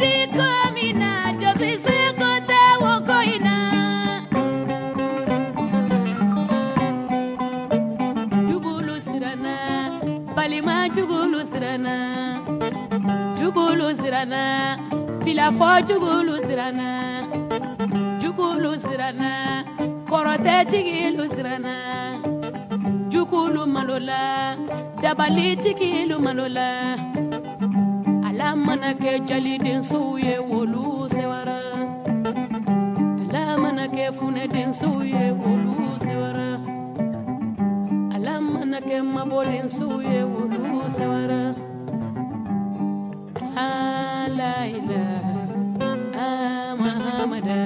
bi ko min na, jɔn seko tɛ o ko in na. Jugulu siranna, balima jugulu siranna, jugulu siranna, filafɔ jugulu siranna, jugulu siranna, kɔrɔtɛtigilu siranna, jugulu malola, dabalitigilu malola. Ala mana kɛ jalidensow ye wolu sewara, ala mana kɛ funɛdensow ye wolu sewara, ala mana kɛ mabɔlensow ye wolu sewara. La ilaha Mahamada.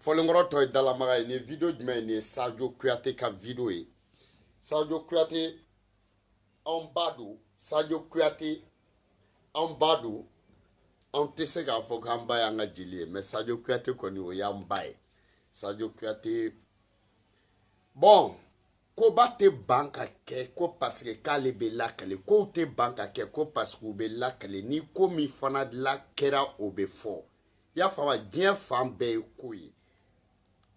Fɔlenkɔrɔ tɔ ye dalamaga ye. Nin ye video jumɛn ye? Nin ye Sadio Kuyate ka video ye. Sadio Kuyate anw ba don. Sadio Kuyate anw ba don. Anw tɛ se k'a fɔ k'an ba y'an ka jeli ye, mais Sadio Kuyate kɔni o y'an ba ye. Sadio Kuyate, bon, koba tɛ ban ka kɛ ko parce que k'ale bɛ lakale, kow tɛ ban ka kɛ ko parce que u bɛ lakale. Ni ko min fana la kɛra, o bɛ fɔ. I y'a faamu? Diɲɛ fan bɛɛ ye ko ye.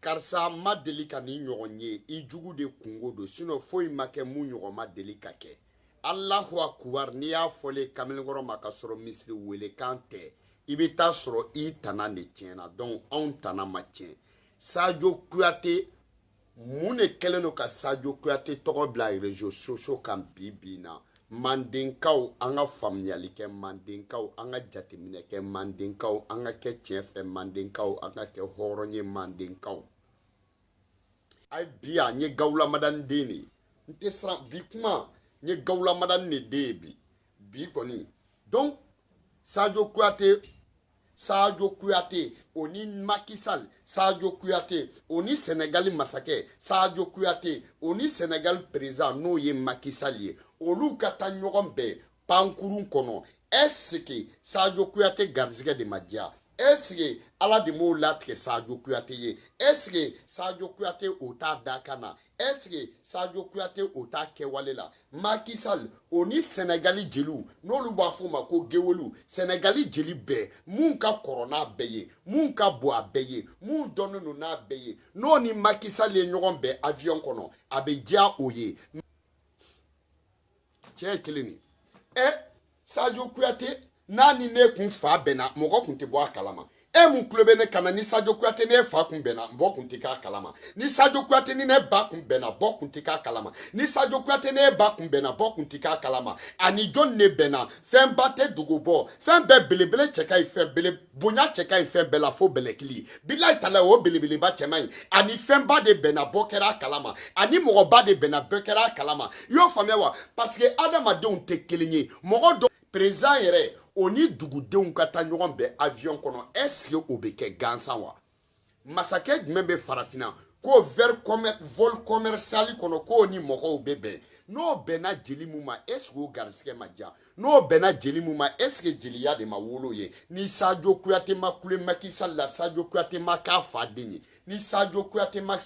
Karisa ma deli ka nin ɲɔgɔn ye, i jugu de kungo don, sinon foyi ma kɛ mun ɲɔgɔn ma deli ka kɛ. Alahu akubar. N'i y'a fɔlen kamalenkɔrɔ ma ka sɔrɔ misiri welekan tɛ, i bɛ taa sɔrɔ i tana de tiɲɛna. Donc anw tana ma tiɲɛ. Sadio Kuyate, mun de kɛlen don ka Sadio Kuyate tɔgɔ bila réseaux sociaux kan bi bi in na? Mandenkaw, an ka faamuyali kɛ. Mandenkaw, an ka jateminɛ kɛ. Mandenkaw, an ka kɛ tiɲɛ fɛ. Mandenkaw, an ka kɛ hɔrɔn ye. Mandenkaw, ayi, bi yan n ye gawulamadani den de ye. N tɛ siran bi kuma, n ye gawulamadani de den ye bi bi kɔni. Donc Sadio Kuyate, Sadio Kuyate o ni Macky Sall, Sadio Kuyate o ni Senegali masakɛ, Sadio Kuyate o ni Senegali président n'o ye Macky Sall ye, olu ka taa ɲɔgɔn bɛn pankurun kɔnɔ. Est ce que Sadio Kuyate garizigɛ de ma diya? Est ce que Ala de m'o latigɛ Sadio Kuyate ye? Est ce que Sadio Kuyate o t'a da kan na? Est ce que Sadio Kuyate o t'a kɛwale la? Macky Sall o ni Senegali jeliw, n'olu b'a fɔ o ma ko gewelu, Senegali jeli bɛɛ mun ka kɔrɔ n'a bɛɛ ye, mun ka bon a bɛɛ ye, mun dɔnnen don n'a bɛɛ ye, n'o ni Macky Sall ye ɲɔgɔn bɛn avion kɔnɔ, a bɛ diya o ye. Cɛ ye kelen de ɛ. Sadio Kuyate n'a ni ne kun fa bɛnna, mɔgɔ kun tɛ bɔ a kalama. E mun tulo bɛ ne kan na, ni Sadio Kuyate ne fa kun bɛnna, bɔ kun tɛ k'a kalama. Ni Sadio Kuyate ni ne ba kun bɛnna, bɔ kun tɛ k'a kalama. Ni Sadio Kuyate ne ba kun bɛnna, bɔ kun tɛ k'a kalama. Ani jɔn ne bɛnna? Fɛnba tɛ dogo bɔ, fɛn bɛɛ belebele cɛ ka ɲi, fɛn bele bonya cɛ ka ɲi, fɛn bɛɛ la fo bɛlɛkili. Bilayi tala, o belebeleba cɛman ɲi. Ani fɛnba de bɛnna, bɔ kɛra a kalama. Ani mɔgɔba de bɛnna, bɛɛ kɛra a kalama. I y'o faamuya wa? Parce que adamadenw tɛ kelen ye. Mɔgɔ dɔ président yɛrɛ o ni dugudenw ka taa ɲɔgɔn bɛn avion kɔnɔ, est ce que o bɛ kɛ gansan wa? Masakɛ jumɛn bɛ farafinna ko vol commercial kɔnɔ k'o ni mɔgɔw bɛ bɛn? N'o bɛnna jeli mun ma, est ce que o garisɛgɛ ma diya? N'o bɛnna jeli mun ma, est ce que jeliya de ma wolo ye? Ni Sadio Kuyate ma kule Macky Sall la, Sadio Kuyate ma k'a fa den ye. Ni Sadio Kuyate ma,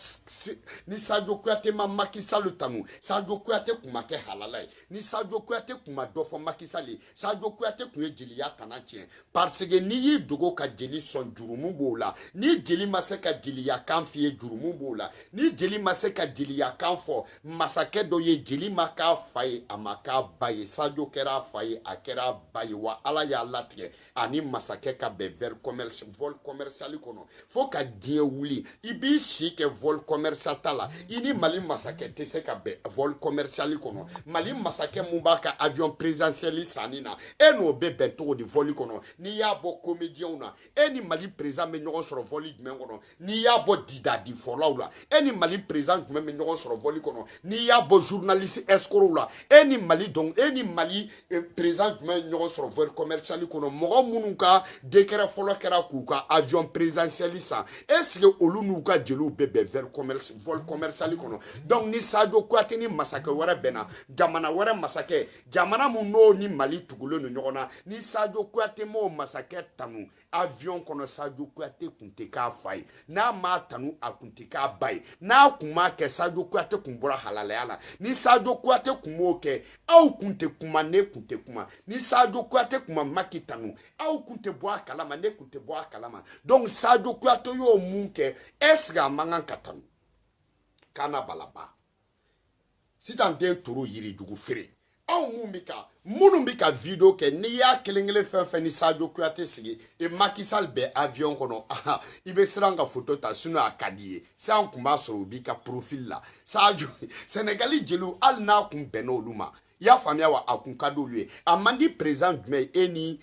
ni Sadio Kuyate ma Macky Sall tanu, Sadio Kuyate kun ma kɛ halala ye. Ni Sadio Kuyate kun ma dɔ fɔ Macky Sall ye, Sadio Kuyate kun ye jeliya tana tiɲɛ. Parce que n'i y'i dogo ka jeli sɔn, jurumu b'o la. Ni jeli ma se ka jeliya kan f'i ye, jurumu b'o la. Ni jeli ma se ka jeliya kan fɔ masakɛ dɔ ye, jeli ma k'a fa ye, a ma k'a ba ye. Sadio kɛra a fa ye, a kɛra a ba ye wa. Ala y'a latigɛ ani masakɛ ka bɛn vers commerce, vol commercial kɔnɔ fo ka diɲɛ wuli. I b'i si kɛ vol commercial ta la, i ni Mali masakɛ tɛ se ka bɛn vol commercial kɔnɔ. Mali masakɛ mun b'a ka avion présidentiel sanni na, e n'o bɛ bɛn cogo di vol kɔnɔ? N'i y'a bɔ comédienw na, e ni Mali président bɛ ɲɔgɔn sɔrɔ vol jumɛn kɔnɔ? N'i y'a bɔ didadifɔlaw la, e ni Mali président jumɛn bɛ ɲɔgɔn sɔrɔ vol kɔnɔ? N'i y'a bɔ journaliste escroc la, e ni Mali, donc e ni Mali président jumɛn ɲɔgɔn sɔrɔ vol commercial kɔnɔ? Mɔgɔ minnu ka décret fɔlɔ kɛra k'u ka avion présidentiel san, est ce que olu Olu n'u ka jeliw bɛɛ bɛn vol commercial kɔnɔ. Donc ni Sadio Kouyaté ni masakɛ wɛrɛ bɛnna, jamana wɛrɛ masakɛ, jamana mun n'o ni Mali tugulen don ɲɔgɔn na, ni Sadio Kouyaté m'o masakɛ tanu avion kɔnɔ, Sadio Kouyaté kun tɛ k'a fa ye. N'a m'a tanu, a kun tɛ k'a ba ye. N'a kun m'a kɛ, Sadio Kouyaté kun bɔra halalaya la. Ni Sadio Kouyaté kun m'o kɛ, aw kun tɛ kuma, ne kun tɛ kuma. Ni Sadio Kouyaté kun ma Macky tanu, aw kun tɛ bɔ a kalama, ne kun tɛ bɔ a kalama. Donc Sadio Kouyaté y'o mun kɛ, est-ce que a man kan ka tanu? Kana balaba sisan den toro yirijugu feere. Anw mun bɛ ka minnu bɛ ka vidéo kɛ, n'i y'a kelen kelen fɛn fɛn ni Sadio Kouyaté sigi e Macky Sall bɛ avion kɔnɔ, i bɛ siran ka photo ta, sinon a ka di i ye. Sisan kun b'a sɔrɔ u b'i ka profil la. Sadio Sénégali jeliw, hali n'a kun bɛnna olu ma, i y'a faamuya wa, a kun ka d'olu ye. A man di président jumɛn ye e ni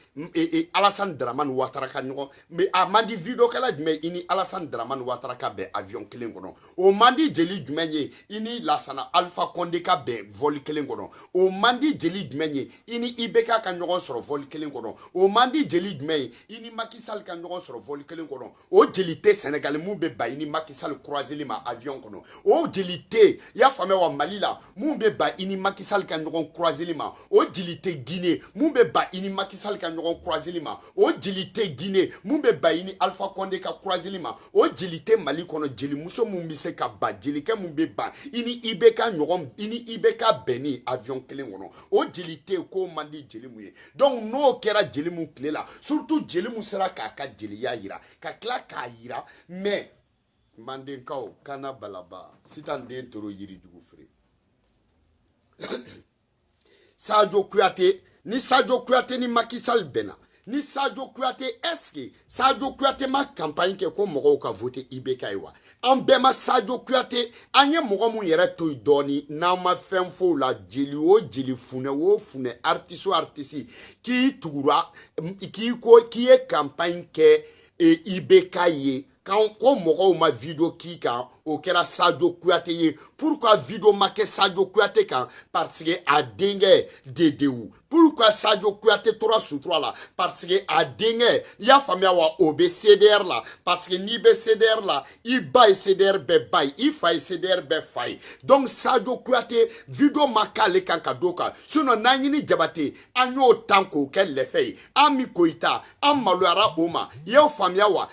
Alassane Dramane Ouattara ka ɲɔgɔn, mais a man di vidéokɛla jumɛn i ni Alassane Dramane Ouattara ka bɛn avion kelen kɔnɔ? O man di jeli jumɛn ye i ni Lassana Alpha Condé ka bɛn vol kelen kɔnɔ? O man di jeli jumɛn ye i ni IBK ka ɲɔgɔn sɔrɔ vol kelen kɔnɔ? O man di jeli jumɛn ye i ni Macky Sall ka ɲɔgɔn sɔrɔ vol kelen kɔnɔ? O jeli tɛ Sénégal mun bɛ ban i ni Macky Sall croiseli ma avion kɔnɔ. O jeli tɛ, i y'a faamuya wa, Mali la mun bɛ ban i ni Macky Sall ka ɲɔgɔn croiseli ma. O jeli tɛ Guinée mun bɛ ban i ni Macky Sall ka ɲɔgɔn croiseli ma. O jeli tɛ Guinée mun bɛ ban i ni Alpha Condé ka croiseli ma. O jeli tɛ Mali kɔnɔ, jelimuso mun bɛ se ka ban, jelikɛ mun bɛ ban i ni IBK ɲɔgɔn, i ni IBK bɛnni avion kelen kɔnɔ, o jeli tɛ. K'o man di jeli mun ye. Donc n'o kɛra jeli mun tile la, surtout jeli mun sera k'a ka jeliya yira, ka tila k'a yira. Mais Mandenkaw kana balaba sisan den toro yirijugu feere. Sadio Kouyaté, ni Sadio Kouyaté ni Macky Sall bɛnna, ni Sadio Kouyaté, est-ce que Sadio Kouyaté ma campagne kɛ ko mɔgɔw ka voter IBK ye wa? An bɛɛ ma Sadio Kouyaté, an ye mɔgɔ mun yɛrɛ to yen dɔɔni, n'an ma fɛn fɔ o la, jeli o jeli, funɛ o funɛ, artiste o artiste, k'i tugura, k'i ko k'i ye campagne kɛ IBK ye, kan ko mɔgɔw ma vidéo k'i kan, o kɛra Sadio Kouyaté ye. Pourquoi vidéo ma kɛ Sadio Kouyaté kan? Parce que a denkɛ Dedewu. Pourquoi Sadio Kouyaté tora sutura la? Parce que a denkɛ, i y'a faamuya wa, o bɛ CDR la. Parce que n'i bɛ CDR la, i ba ye CDR bɛɛ ba ye, i fa ye CDR bɛɛ fa ye. Donc Sadio Kouyaté vidéo ma k'ale kan ka d'o kan. Sinon n'an ɲini Jabate, an y'o tan k'o kɛ lɛfɛ ye. An mi Koyita, an maloyara o ma. I y'o faamuya wa?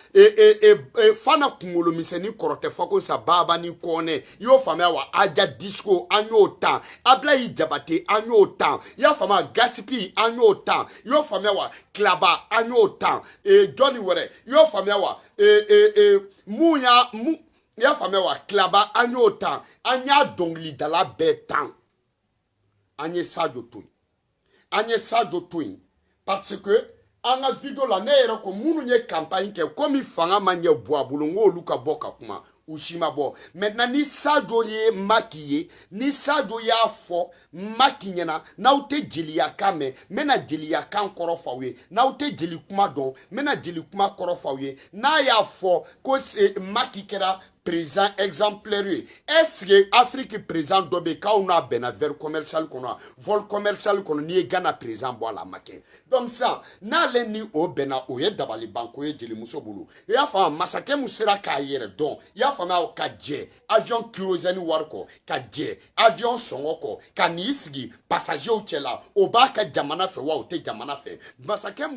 Fana kunkolo misɛnnin kɔrɔtɛ fako sa baaba ni kɔnɛ, i y'o faamuya wa? Aja Disco, an y'o tan. Ablaye Jabate, an y'o tan. I y'a faamuya? Gasipi, an y'o tan. I y'o faamuya wa? Kilaba, an y'o tan. Jɔnni wɛrɛ, i y'o faamuya wa? Mun y'a mun, i y'a faamuya wa? Kilaba, an y'o tan. An y'a dɔnkilidala bɛɛ tan. An ye Sadio to yen, an ye Sadio to yen, parce que an ka vidéo la, ne yɛrɛ ko minnu ye campagne kɛ, komi fanga ma ɲɛ bɔ a bolo, n k'olu ka bɔ ka kuma, u si ma bɔ. Maintenant ni Sadio ye Macky ye, ni Sadio y'a fɔ Macky ɲɛna, n'aw tɛ jeliyakan mɛn, n bɛna jeliyakan kɔrɔ fɔ aw ye. N'aw tɛ jeli kuma dɔn, n bɛna jeli kuma kɔrɔ fɔ aw ye. N'a y'a fɔ ko Macky kɛra président exemplaire ye, est-ce que Afrique président dɔ bɛ yen k'aw n'a bɛnna vol commercial kɔnɔ, vol commercial kɔnɔ? N'i ye Ghana président bɔ a la, a ma kɛ. Donc sisan n'ale ni o bɛnna, o ye dabalibanko ye jelimuso bolo. I y'a faamu? Masakɛ mun sera k'a yɛrɛ dɔn, i y'a faamuya, ka jɛ avion kérosène wari kɔ, ka jɛ avion sɔngɔ kɔ, ka n'i sigi passagers cɛla, o b'a ka jamana fɛ wa o tɛ jamana fɛ? Masakɛ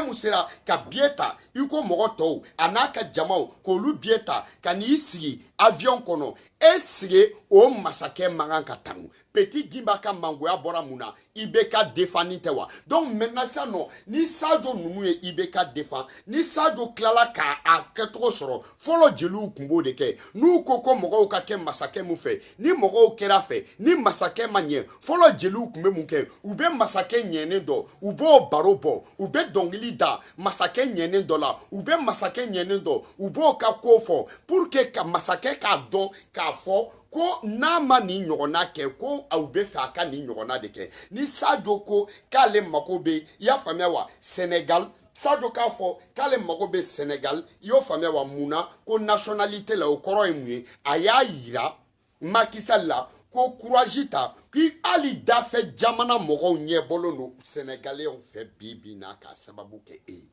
mun sera ka billet ta i ko mɔgɔ tɔw, a n'a ka jamaw k'olu billet ta ka n'i sigi avion kɔnɔ, est-ce que o masakɛ man kan ka tanu? Petit Gimba ka mangoya bɔra mun na? IBK défend tɛ wa? Donc maintenant sisan nɔ, ni Sadio ninnu ye IBK défend, ni Sadio tilala k'a a kɛcogo sɔrɔ, fɔlɔ jeliw tun b'o de kɛ. N'u ko ko mɔgɔw ka kɛ masakɛ mun fɛ, ni mɔgɔw kɛra fɛ, ni masakɛ ma ɲɛ, fɔlɔ jeliw tun bɛ mun kɛ? U bɛ masakɛ ɲɛnen dɔ, u b'o baro bɔ, u bɛ dɔnkili da masakɛ ɲɛnen dɔ la, u bɛ masakɛ ɲɛnen dɔ, u b'o ka ko fɔ, pour que ka masakɛ k'a dɔn k'a fɔ ko n'a ma nin ɲɔgɔnna kɛ, ko u bɛ fɛ a ka nin ɲɔgɔnna de kɛ. Ni Sadio ko k'ale mako bɛ, i y'a faamuya wa, Sénégal, Sadio k'a fɔ k'ale mako bɛ Sénégal, i y'o faamuya wa, mun na ko nationalité la, o kɔrɔ ye mun ye? A y'a yira Macky Sall la ko courage ta, k'i hali dafɛ jamana mɔgɔw ɲɛ bɔlen don Sénégalais fɛ bi bi na k'a sababu kɛ e ye.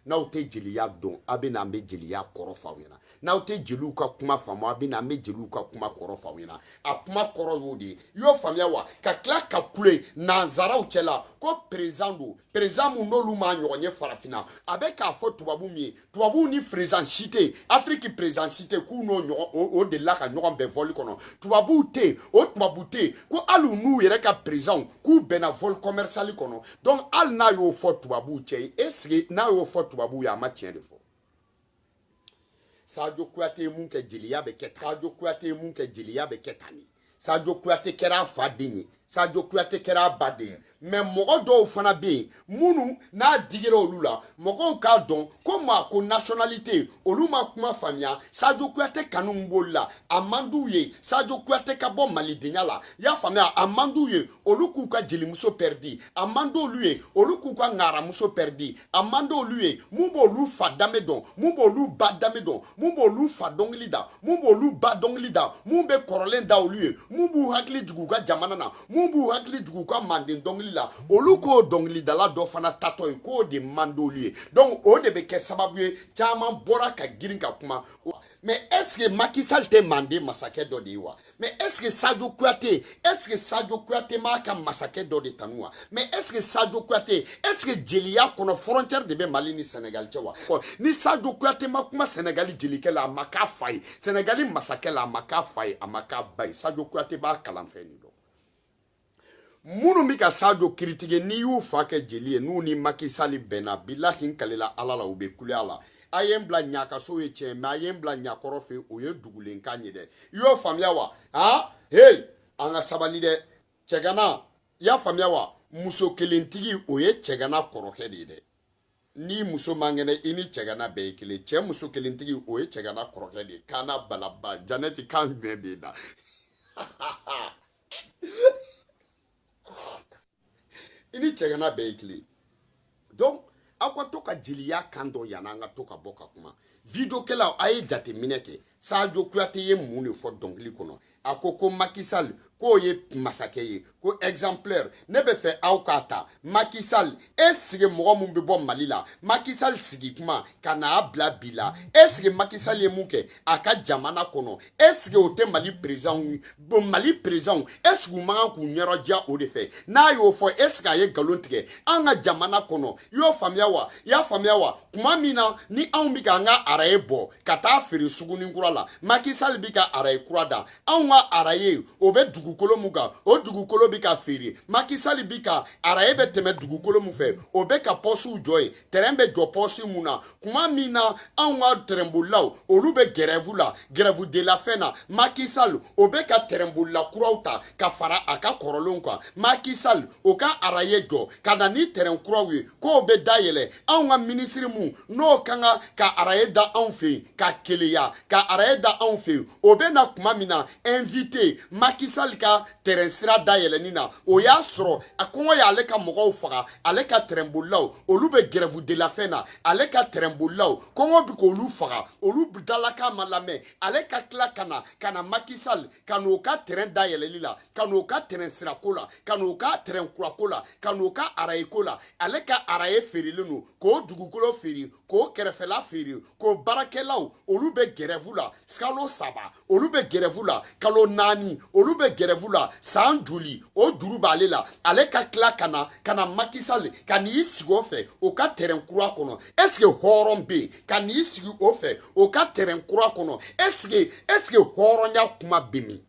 N'aw tɛ jeliya dɔn, a bɛ na an bɛ jeliya kɔrɔ f'aw ɲɛna. N'aw tɛ jeliw ka kuma faamu, a bɛ na an bɛ jeliw ka kuma kɔrɔ f'aw ɲɛna. A kuma kɔrɔ y'o de ye. I y'o faamuya wa? Ka tila ka kule nanzaraw cɛla ko président don, président mun n'olu m'a ɲɔgɔn ye farafinna. A bɛ k'a fɔ tubabu min ye, tubabuw ni président si tɛ yen, Afiriki président si tɛ yen k'u n'o ɲɔgɔn o delila ka ɲɔgɔn bɛn vol kɔnɔ. Tubabuw tɛ yen, o tubabu tɛ yen ko hali u n'u yɛrɛ ka président k'u bɛnna vol commercial kɔnɔ. Donc hali n'a y'o fɔ tubabuw cɛ ye, est ce que n'a y'o fɔ tubabuw ye, a ma tiɲɛ de fɔ? Sadio Kouyaté ye mun kɛ, jeliya bɛ kɛ. Sadio Kouyaté ye mun kɛ, jeliya bɛ kɛ tan de. Sadio Kouyaté kɛra a fa den ye, Sadio Kouyaté kɛra a ba den ye. Mais mɔgɔ dɔw fana bɛ yen minnu n'a digira olu la, mɔgɔw k'a dɔn ko maa ko nationalité, olu ma kuma faamuya. Sadio Kouyaté kanu min b'olu la, a man d'u ye Sadio Kouyaté ka bɔ malidenya la. I y'a faamuya? A man d'u ye olu k'u ka jelimuso perdi, a man d'olu ye olu k'u ka ŋaramuso perdi, a man d'olu ye mun b'olu fa danbe dɔn, mun b'olu ba danbe dɔn, mun b'olu fa dɔnkili da, mun b'olu ba dɔnkili da, mun bɛ kɔrɔlen da olu ye, mun b'u hakili jigin u ka jamana na, mun b'u hakili jigin u ka manden dɔnkili la. Olu k'o dɔnkilidala dɔ fana tatɔ ye k'o de man d'olu ye. Donc o de bɛ kɛ sababu ye caman bɔra ka girin ka kuma. Mais est ce que Macky Sall tɛ manden masakɛ dɔ de ye wa? Mais est ce que Sadio Kouyaté, est ce que Sadio Kouyaté m'a ka masakɛ dɔ de tanu wa? Mais est ce que Sadio Kouyaté, est ce que jeliya kɔnɔ frontière de bɛ Mali ni Sénégal cɛ wa? Ni Sadio Kouyaté ma kuma Sénégal jelikɛ la, a ma k'a fa ye. Sénégal masakɛ la, a ma k'a fa ye, a ma k'a ba ye. Sadio Kouyaté b'a kalan fɛn nin dɔn. Minnu bɛ ka Sadio critiquer, n'i y'u fa kɛ jeli ye, n'u ni Macky Sall bɛnna, bilahi n kalela Ala la, u bɛ kule a la. A ye n bila ɲakaso ye tiɲɛ, mais a ye n bila ɲakɔrɔ fɛ, o ye dugulenkan ye dɛ. I y'o faamuya wa? Han, hey, an ka sabali dɛ. Cɛgana, i y'a faamuya wa? Muso kelentigi, o ye cɛgana kɔrɔkɛ de ye dɛ. Ni muso man kɛnɛ, i ni cɛgana bɛɛ ye kelen. Cɛ muso kelentigi, o ye cɛgana kɔrɔkɛ de ye. Kana balaba Janɛti kan jumɛn b'e da? I ni cɛgana bɛɛ ye kelen. Donc aw ka to ka jeliya kan dɔn yanni an ka to ka bɔ ka kuma. Vidéokɛlaw, a ye jateminɛ kɛ. Sadio Kouyaté ye mun de fɔ dɔnkili kɔnɔ? A ko ko Macky Sall k'o ye masakɛ ye, ko exemplaire. Ne bɛ fɛ aw k'a ta Macky Sall, e sigi mɔgɔ mun bɛ bɔ Mali la, Macky Sall sigi kuma ka n'a bila bi la. E sigi Macky Sall ye mun kɛ a ka jamana kɔnɔ? E sigi o tɛ Mali président, Mali président, e sigi u man kan k'u ɲɛrɔdiya o de fɛ? N'a y'o fɔ, e sigi a ye nkalon tigɛ an ka jamana kɔnɔ. I y'o faamuya wa? I y'a faamuya wa? Kuma min na ni anw bɛ k'an ka araye bɔ ka taa feere sugunikura la, Macky Sall bɛ ka araye kura da. Anw ka araye o bɛ dugukolo mun kan, o dugukolo bɛ ka feere. Macky Sall bɛ ka araye bɛ tɛmɛ dugukolo mun fɛ, o bɛ ka pɔsiw jɔ yen, tɛrɛn bɛ jɔ pɔsi mun na. Kuma min na anw ka tɛrɛnbolilaw olu bɛ gɛrɛvu la, gɛrɛvu de la fɛn na, Macky Sall o bɛ ka tɛrɛnbolila kuraw ta ka fara a ka kɔrɔlenw kan. Macky Sall o ka araye jɔ ka na ni tɛrɛn kuraw ye k'o bɛ dayɛlɛ. Anw ka minisiri mun n'o kan ka araye da anw fɛ yen, ka keleya ka araye da anw fɛ yen, o bɛ na kuma min na invité Macky Sall ka tɛrɛn sira dayɛlɛnni na, o y'a sɔrɔ a kɔngɔ y'ale ka mɔgɔw faga. Ale ka tɛrɛnbolilaw olu bɛ gɛrɛvu de la fɛn na, ale ka tɛrɛnbolilaw kɔngɔ bɛ k'olu faga, olu dalakan ma lamɛn. Ale ka tila ka na Macky Sall ka n'o ka tɛrɛn dayɛlɛli la, ka n'o ka tɛrɛn sirako la, ka n'o ka tɛrɛn kurako la, ka n'o ka arayeko la. Ale ka araye feerelen don, k'o dugukolo feere, k'o kɛrɛfɛla feere, k'o baarakɛlaw olu bɛ gɛrɛvu la kalo 3, olu bɛ gɛrɛvu la kalo 4, olu bɛ gɛrɛvu la san joli, o juru b'ale la. Ale ka tila ka na Macky Sall ka n'i sigi o fɛ o ka tɛrɛn kura kɔnɔ. Est ce que hɔrɔn bɛ yen ka n'i sigi o fɛ o ka tɛrɛn kura kɔnɔ? Est ce que hɔrɔnya kuma bɛ min?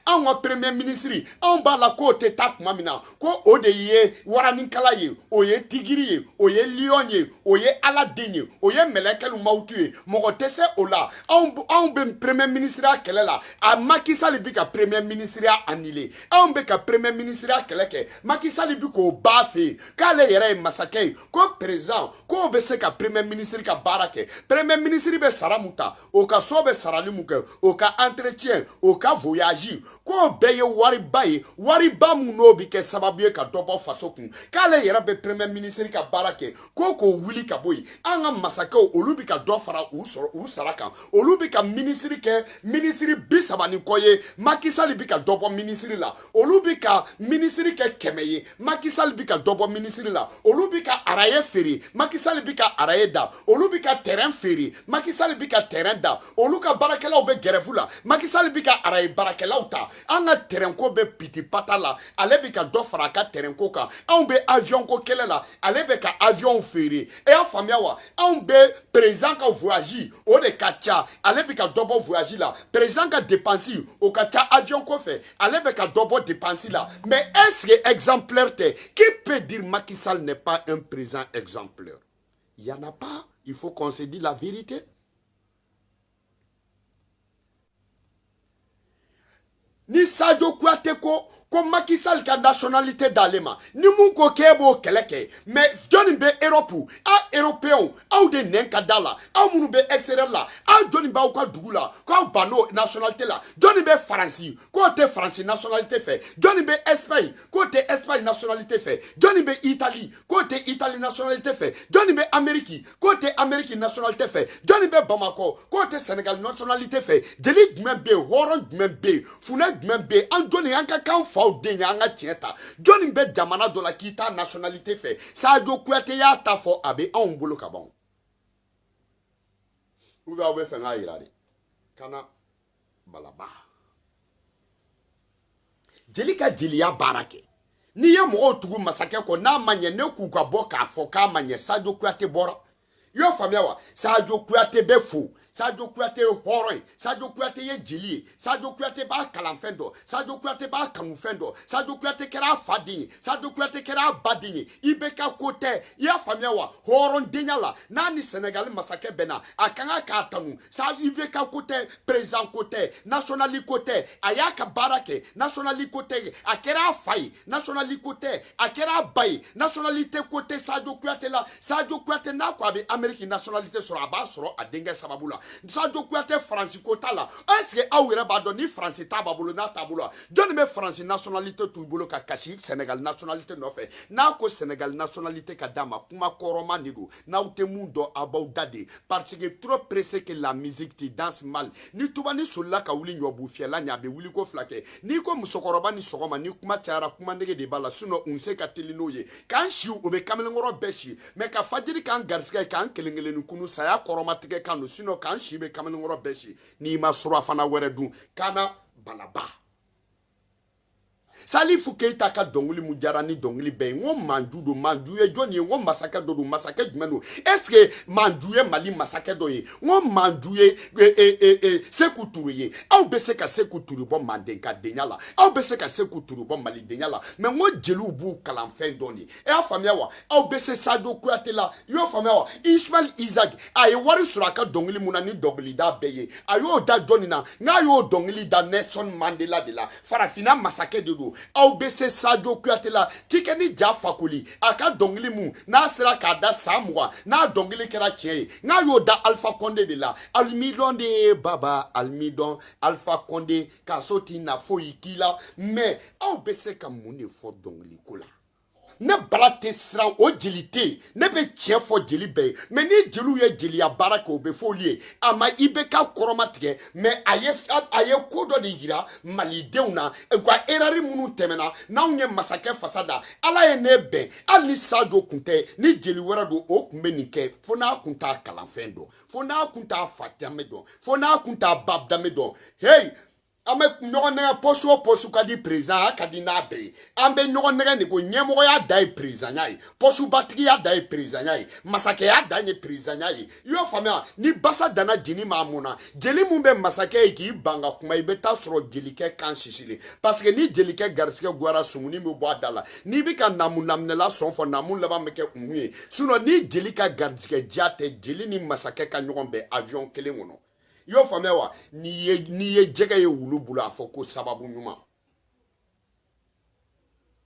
Anw ka premier ministre, anw b'a la k'o tɛ taa kuma min na, ko o de ye waranikala ye, o ye tigiri ye, o ye lion ye, o ye Ala den ye, o ye mɛlɛkɛlu mawutu ye, mɔgɔ tɛ se o la. Anw bɛ premier ministre ya kɛlɛ la, a Macky Sall bɛ ka premier ministre ya annulé. Anw bɛ ka premier ministre ya kɛlɛ kɛ, Macky Sall bɛ k'o ba fɛ yen k'ale yɛrɛ ye masakɛ ye, ko président k'o bɛ se ka premier ministre ka baara kɛ. Premier ministre bɛ sara mun ta, o ka so bɛ sarali mun kɛ, o ka entretien, o ka voyage, k'o bɛɛ ye wariba ye, wariba mun n'o bɛ kɛ sababu ye ka dɔ bɔ faso kun. K'ale yɛrɛ bɛ premier ministre ka baara kɛ, ko k'o wuli ka bɔ yen. An ka masakɛw olu bɛ ka dɔ fara u sara kan, olu bɛ ka ministre kɛ ministre 30 ni kɔ ye, Macky Sall bɛ ka dɔ bɔ ministre la, olu bɛ ka ministre kɛ 100 ye, Macky Sall bɛ ka dɔ bɔ ministre la, olu bɛ ka araye feere, Macky Sall bɛ ka araye da, olu bɛ ka terrain feere, Macky Sall bɛ ka terrain da, olu ka baarakɛlaw bɛ grève la, Macky Sall bɛ ka araye baarakɛlaw ta. An ka terrain ko bɛ piti pata la, ale bɛ ka dɔ fara a ka terrain ko kan. Anw bɛ avion ko kɛlɛ la, ale bɛ ka avion feere. E y'a faamuya wa? Anw bɛ président ka voyage o de ka ca, ale bɛ ka dɔ bɔ voyage la. Président ka dépense o ka ca avion ko fɛ, ale bɛ ka dɔ bɔ dépense la. Mais est-ce que exemplaire tɛ? Qui peut dire Macky Sall n'est pas un président exemplaire? Il n'y en a pas. Il faut qu'on se dise la vérité. Ni Sadio Kouyaté ko Macky Sall ka nationalité d'ale ma, ni mun ko k'e b'o kɛlɛ kɛ, mais jɔnni bɛ Europe, a européen aw de nɛn ka da la, aw minnu bɛ extérieur la, aw jɔnni b'aw ka dugu la k'aw ban n'o nationalité la, jɔnni bɛ Faransi k'o tɛ Faransi nationalité fɛ, jɔnni bɛ Espagne k'o tɛ Espagne nationalité fɛ, jɔnni bɛ Italie k'o tɛ Italie nationalité fɛ, jɔnni bɛ Amérique k'o tɛ Amérique nationalité fɛ, jɔnni bɛ Bamakɔ k'o tɛ Sénégal nationalité fɛ. Jeli jumɛn bɛ yen, hɔrɔn jumɛn bɛ yen, funɛ jumɛn bɛ yen, an jɔnni an ka kan faw den ye, an ka tiɲɛ ta. Jɔnni bɛ jamana dɔ la k'i t'a nationalité fɛ? Sadio Kouyaté y'a ta fɔ, a bɛ anw bolo ka ban. Ou bien aw bɛ fɛ n k'a yira de kana balaba. Jeli ka jeliya baara kɛ. N'i ye mɔgɔw tugu masakɛ kɔ n'a ma ɲɛ, ne k'u ka bɔ k'a fɔ k'a ma ɲɛ. Sadio Kouyaté bɔra. I y'o faamuya wa? Sadio Kouyaté bɛ fo. Sadio Kouyaté ye hɔrɔn ye, Sadio Kouyaté ye jeli ye, Sadio Kouyaté b'a kalanfɛn dɔn, Sadio Kouyaté b'a kanufɛn dɔn, Sadio Kouyaté kɛra a fa den ye, Sadio Kouyaté kɛra a ba den ye. IBK ko tɛ, i y'a faamuya wa? Hɔrɔndenya la, n'a ni Sénégal masakɛ bɛnna, a ka kan k'a tanu. IBK ko tɛ, président ko tɛ, national ko tɛ, a y'a ka baara kɛ, national ko tɛ, a kɛra a fa ye, national ko tɛ, a kɛra a ba ye, nationalité ko tɛ Sadio Kouyaté la. Sadio Kouyaté n'a ko a bɛ Amérique nationalité sɔrɔ, a b'a sɔrɔ a denkɛ sababu la. Sadio Kouyaté Faransi ko t'a la. Est-ce que aw yɛrɛ b'a dɔn ni Faransi t'a b'a bolo n'a t'a bolo wa? Jɔnni bɛ Faransi nationalité t'u bolo ka kasi Sénégal nationalité nɔfɛ? N'a ko Sénégal nationalité ka d'a ma, kuma kɔrɔma de don. N'aw tɛ mun dɔn, aw b'aw da de. Parce que trop pressé que la musique tu danse mal. Ni tuba ni solila ka wuli ɲɔbu fiyɛla ɲɛ, a bɛ wuli ko fila kɛ. N'i ko musokɔrɔba ni sɔgɔma, ni kuma cayara, kuma nege de b'a la. Sinon un se ka teli n'o ye. K'an si o bɛ kamalenkɔrɔ bɛɛ si, mais ka fajiri k'an garisigɛ k'an kelen kelenni kunu, saya kɔrɔmatigɛ kan don. Sinon k'an si bɛ kamalenkɔrɔ bɛɛ si. N'i ma surafana wɛrɛ dun, kana balaba. Salif Keita ka dɔnkili mun diyara ni dɔnkili bɛɛ ye, n ko Manju don. Manju ye jɔn ye? N ko masakɛ dɔ don. Masakɛ jumɛn don? Est-ce que Manju ye Mali masakɛ dɔ ye? N ko Manju ye Seku Ture ye. Aw bɛ se ka Seku Ture bɔ Manden ka denya la, aw bɛ se ka Seku Ture bɔ Malidenya la, mais n ko jeliw b'u kalan fɛn dɔn de. E y'a faamuya wa? Aw bɛ se Sadio Kouyaté la, i y'o faamuya wa? Ismaël Isaac a ye wari sɔrɔ a ka dɔnkili mun na ni dɔnkilida bɛɛ ye, a y'o da jɔnni na? N'a y'o dɔnkili da Nelson Mandela de la, farafinna masakɛ de don. Aw bɛ se Sadio Kouyaté la, cikɛ ni ja Fakoli a ka dɔnkili mun n'a sera k'a da san 20, n'a dɔnkili kɛra tiɲɛ ye, n'a y'o da Alpha Condé de la. Alimidɔn de ye baba alimidɔn Alpha Condé k'a so t'i na foyi k'i la. Mais aw bɛ se ka mun de fɔ dɔnkiliko la? Ne bala tɛ siran o jeli tɛ yen, ne bɛ tiɲɛ fɔ jeli bɛɛ ye. Mais ni jeliw ye jeliya baara kɛ, o bɛ fɔ olu ye. A ma IBK kɔrɔma tigɛ, mais a ye ko dɔ de yira malidenw na. U ka erreur minnu tɛmɛna, n'anw ye masakɛ fasa da, Ala ye ne bɛn. Hali ni Sadio kun tɛ, ni jeli wɛrɛ don, o kun bɛ nin kɛ. Fo n'a kun t'a kalanfɛn dɔn, fo n'a kun t'a fa danbe dɔn, fo n'a kun t'a ba danbe dɔn. Hey! An bɛ ɲɔgɔn nɛgɛ, poste o poste ka di président, a ka di n'a bɛɛ ye. An bɛ ɲɔgɔn nɛgɛ nin ko ɲɛmɔgɔya dan ye présidentya ye, postebatigiya dan ye présidentya ye, masakɛya dan ye présidentya ye. I y'o faamuya? Ni basa danna jeli ma mun na, jeli mun bɛ masakɛ ye k'i ban ka kuma, i bɛ taa sɔrɔ jelikɛ kan sisilen. Parce que ni jelikɛ garisigɛ goyara, sumuni bɛ bɔ a da la. N'i bɛ ka namu naminɛla sɔn fɔ, namu laban bɛ kɛ mun ye? Sinon ni jeli ka garisigɛ diya tɛ, jeli ni masakɛ ka ɲɔgɔn bɛn avion kelen kɔnɔ. I y'o faamuya wa? N'i ye jɛgɛ ye wulu bolo, a fɔ ko sababu ɲuman.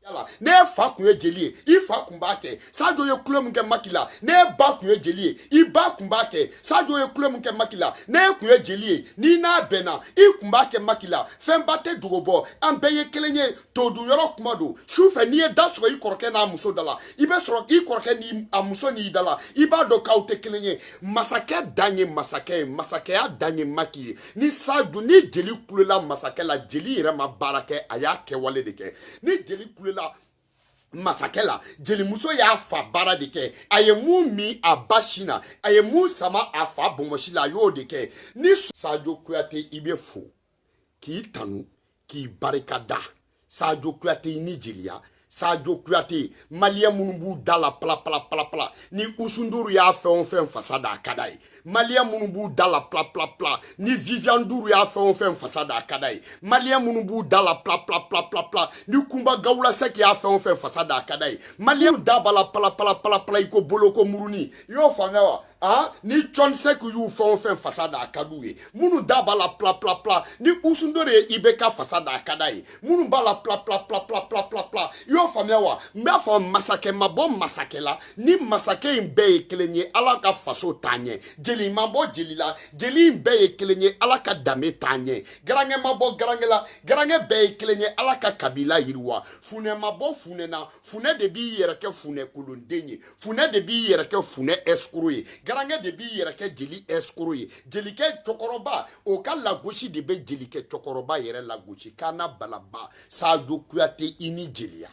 Yala ne fa kun ye jeli ye, i fa kun b'a kɛ. Sadio ye kulo min kɛ Maki la, ne ba kun ye jeli ye, i ba kun b'a kɛ. Sadio ye kulo min kɛ Maki la, ne kun ye jeli ye, n'i n'a bɛnna, i kun b'a kɛ Maki la. Fɛnba tɛ dogo bɔ, an bɛɛ ye kelen ye. Todun yɔrɔ kuma don. Su fɛ n'i ye da sɔgɔ i kɔrɔkɛ n'a muso da la, i bɛ sɔrɔ i kɔrɔkɛ ni a muso n'i da la, i b'a dɔn k'aw tɛ kelen ye. Masakɛ dan ye masakɛ ye, masakɛya dan ye Maki ye. Ni Sadio ni jeli kulela masakɛ la, jeli yɛrɛ ma baara kɛ, a y'a kɛwale de kɛ. Ni jeli kulela masakɛ la. Jelimuso y'a fa baara de kɛ, a ye mun min a ba sin na, a ye mun sama a fa bonbonsi la, a y'o de kɛ. Ni Sadio Kuyate, i bɛ fo k'i tanu k'i barika da. Sadio Kuyate, i ni jeliya. Sadio Kuyate, maliyɛn minnu b'u da la pala pala pala pala, ni Usunduru y'a fɛn o fɛn fasa da, a ka d'a ye. Maliyɛn minnu b'u da la pala pala pala, ni Viviane Duru y'a fɛn o fɛn fasa da, a ka d'a ye. Maliyɛn minnu b'u da la pala pala pala pala pala, ni Kunba Gawula Sɛki y'a fɛn o fɛn fasa da, a ka d'a ye. Maliyɛn da b'a la pala pala pala pala i ko boloko muruni, i y'o faamuya wa? Ah, ni Thione Seck y'u fɛn o fɛn fasa da, a ka d'u ye. Minnu da b'a la pla pla pla, ni Usundore ye IBK fasa da, a ka d'a ye. Minnu b'a la pla pla pla pla pla pla pla, i y'o faamuya wa? N b'a fɔ masakɛ ma bɔ masakɛ la, ni masakɛ in bɛɛ ye kelen ye, Ala ka faso taa ɲɛ. Jeli ma bɔ jeli la, jeli in bɛɛ ye kelen ye, Ala ka danbe taa ɲɛ. Garankɛ ma bɔ garankɛ la, garankɛ bɛɛ ye kelen ye, Ala ka kabila yiriwa. Funɛ ma bɔ funɛ na, funɛ de b'i yɛrɛ kɛ funɛ kolonden ye, funɛ de b'i yɛrɛ kɛ funɛ escroc ye, garankɛ de b'i yɛrɛ kɛ jeli escroc ye. Jelikɛ cɛkɔrɔba, o ka lagosi de bɛ jelikɛ cɛkɔrɔba yɛrɛ lagosi. Kana balaba, Sadio Kuyate, i ni jeliya.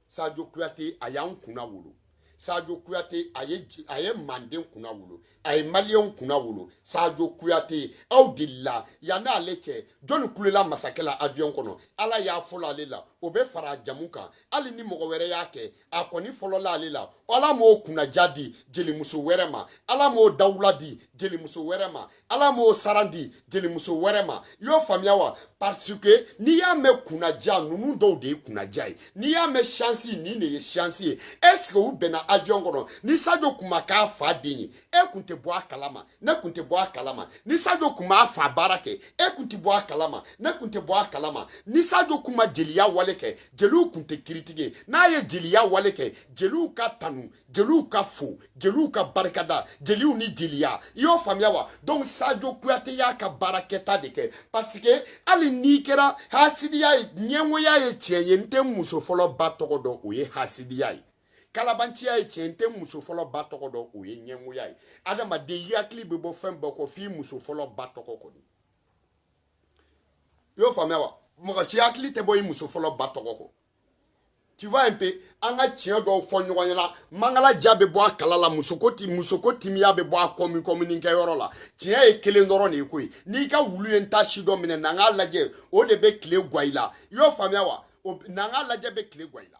Sadio Kuyate, a y'an kunna wolo. Sadio Kuyate, a ye manden kunna wolo, a ye maliyɛnw kunna wolo. Sadio Kuyate, aw delila yan n'ale cɛ, jɔnni kulela masakɛ la avion kɔnɔ? Ala y'a fɔlɔ ale la, o bɛ fara a jamu kan. Hali ni mɔgɔ wɛrɛ y'a kɛ, a kɔni fɔlɔla ale la. Ala m'o kunnaja di jelimuso wɛrɛ ma, Ala m'o dawula di jelimuso wɛrɛ ma, Ala m'o saran di jelimuso wɛrɛ ma. I y'o faamuya wa? Parce que n'i y'a mɛn kunnaja, ninnu dɔw de ye kunnaja ye. N'i y'a mɛn chance, nin de ye chance ye. Est ce que u bɛnna avion kɔnɔ? Ni Sadio kun ma k'a fa den ye, e kun tɛ bɔ a kalama, ne kun tɛ bɔ a kalama. Ni Sadio kun m'a fa baara kɛ, e kun tɛ bɔ a kalama, ne kun tɛ bɔ a kalama. Ni Sadio kun ma jeliya wale kɛ, jeliw kun tɛ kiiritige. N'a ye jeliya wale kɛ, jeliw ka tanu, jeliw ka fo, jeliw ka barikada, jeliw ni jeliya. I y'o faamuya wa? Donc Sadio Kuyate y'a ka baarakɛta de kɛ, parce que hali n'i kɛra hasidiya ye, ɲɛngoya ye tiɲɛ ye. N tɛ muso fɔlɔ ba tɔgɔ dɔn, o ye hasidiya ye. Kalabanciya ye tiɲɛ, n tɛ muso fɔlɔ ba tɔgɔ dɔn, o ye ɲɛngoya ye. Adamaden, i hakili bɛ bɔ fɛn bɛɛ kɔ f'i muso fɔlɔ ba tɔgɔ kɔni. I y'o faamuya wa? Mɔgɔ si hakili tɛ bɔ i muso fɔlɔ ba tɔgɔ kɔ. Tu vois un peu, an ka tiɲɛ dɔw fɔ ɲɔgɔn ɲɛna, mangala ja bɛ bɔ a kala la, musoko timiya bɛ bɔ a kɔmi kɔminikɛyɔrɔ la. Tiɲɛ ye kelen dɔrɔn de ye koyi. N'i ka wulu ye n ta si dɔ minɛ, na n k'a lajɛ, o de bɛ tile gwa i la. I y'o faamuya wa? Na n k'a lajɛ bɛ tile gwa i la.